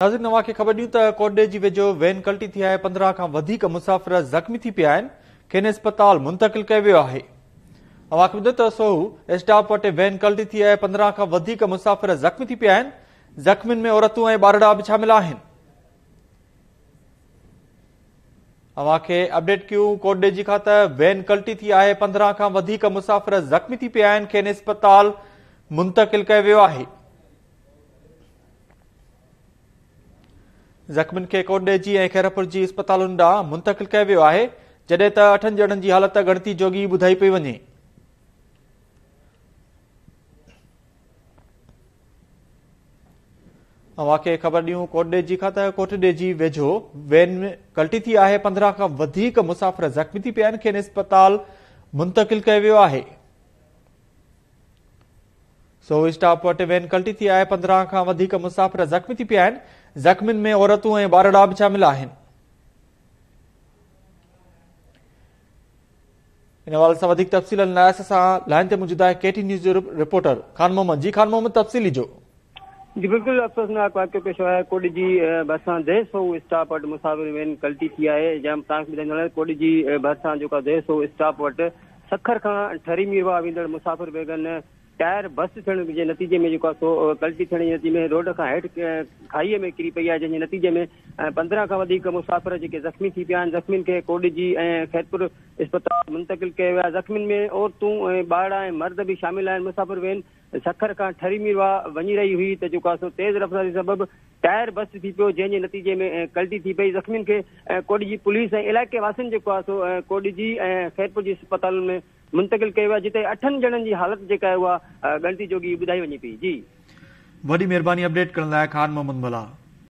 ناظرين اوهان کي خبر ڏيون ته ڪوٽڏيجي ويجهو وين ڪلٽي ٿي آهي 15 کان وڌيڪ مسافر زخمي ٿي پيا آهن کين اسپتال منتقل ڪيو ويو آهي اوهان کي ٻڌايون ته سوهو اسٽاپ وٽ وين ڪلٽي ٿي آهي 15 کان وڌيڪ مسافر زخمي ٿي پيا آهن زخمين ۾ عورتون ۽ ٻارڙا به شامل آهن اوهان کي اپڊيٽ ڪيون ڪوٽڏيجي کان ته وين ڪلٽي ٿي آهي 15 کان وڌيڪ مسافر زخمي ٿي پيا آهن کين اسپتال منتقل ڪيو ويو آهي زخمين کي ڪوٽڏيجي ۽ خيرپور جي اسپتالن ڏانهن منتقل ڪيو ويو آهي جڏهن ته اٺن ڄڻن جي حالت ڳڻتي جوڳي ٻڌائي پئي وڃي. اوهان کي خبر ڏيون ڪوٽڏيجي کان ته ڪوٽڏيجي ويجهو وين ڪلٽي ٿي آهي 15 کان وڌيڪ مسافر زخمي ٿي پيا آهن کين اسپتال منتقل ڪيو ويو آهي. سوهو اسٽاپ وٽ وين ڪلٽي ٿي آهي 15 کان وڌيڪ مسافر زخمي ٿي پيا آهن زخمين ۾ عورتون ۽ ٻارڙا به شامل آهن ان حوالي سان وڌيڪ تفصيل لاء اسان سان لائن تي موجود آهي ڪي ٽي نيوز جو رپورٽر خان محمد جي خان محمد تفصيل ڏجو. جي بلڪل افسوسناڪ واقعو پيش آيو آهي ڪوٽڏيجي ڀرسان ديهه سوهو اسٽاپ وٽ مسافر وين ڪلٽي ٿي آهي جنهن توهان کي ٻڌائيندو هلان ڪوٽڏيجي ڀرسان جيڪا ديهه سوهو اسٽاپ وٽ سکر کان ٺري ميرواهه ويندڙ مسافر ويگن ٽائر بس ٿيڻ جي نتيجي ۾ جيڪو آهي سو ڪلٽي ٿيڻ جي نتيجي ۾ روڊ کان هيٺ کاهيء ۾ ڪري پئي آهي جنهن جي نتيجي ۾ 15 کان وڌيڪ مسافر جيڪي زخمي ٿي پيا آهن زخمين کي ڪوٽڏيجي ۽ خيرپور اسپتال منتقل ڪيو ويو آهي زخمين ۾ عورتون ۽ ٻارڙا ۽ مرد به شامل آهن مسافر وين سکر کان ٺري ميرواهه وڃي رهي هئي ته جيڪو آهي سو تيز رفتاري سبب ٽائر بس ٿي پيو جنهن جي نتيجي ۾ ڪلٽي ٿي پئي زخمين کي ڪوٽڏيجي پوليس ۽ علائقي واسين جيڪو آهي سو ڪوٽڏيجي ۽ خيرپور جي اسپتالن ۾ منتقل ڪيو ويو آهي جتي اٺن ڄڻن جي حالت جيڪا آهي اها ڳڻتي جوڳي ٻڌائي وڃي پئي جي. وڏي مهرباني اپڊيٽ ڪرڻ لاء خان محمد ملاح.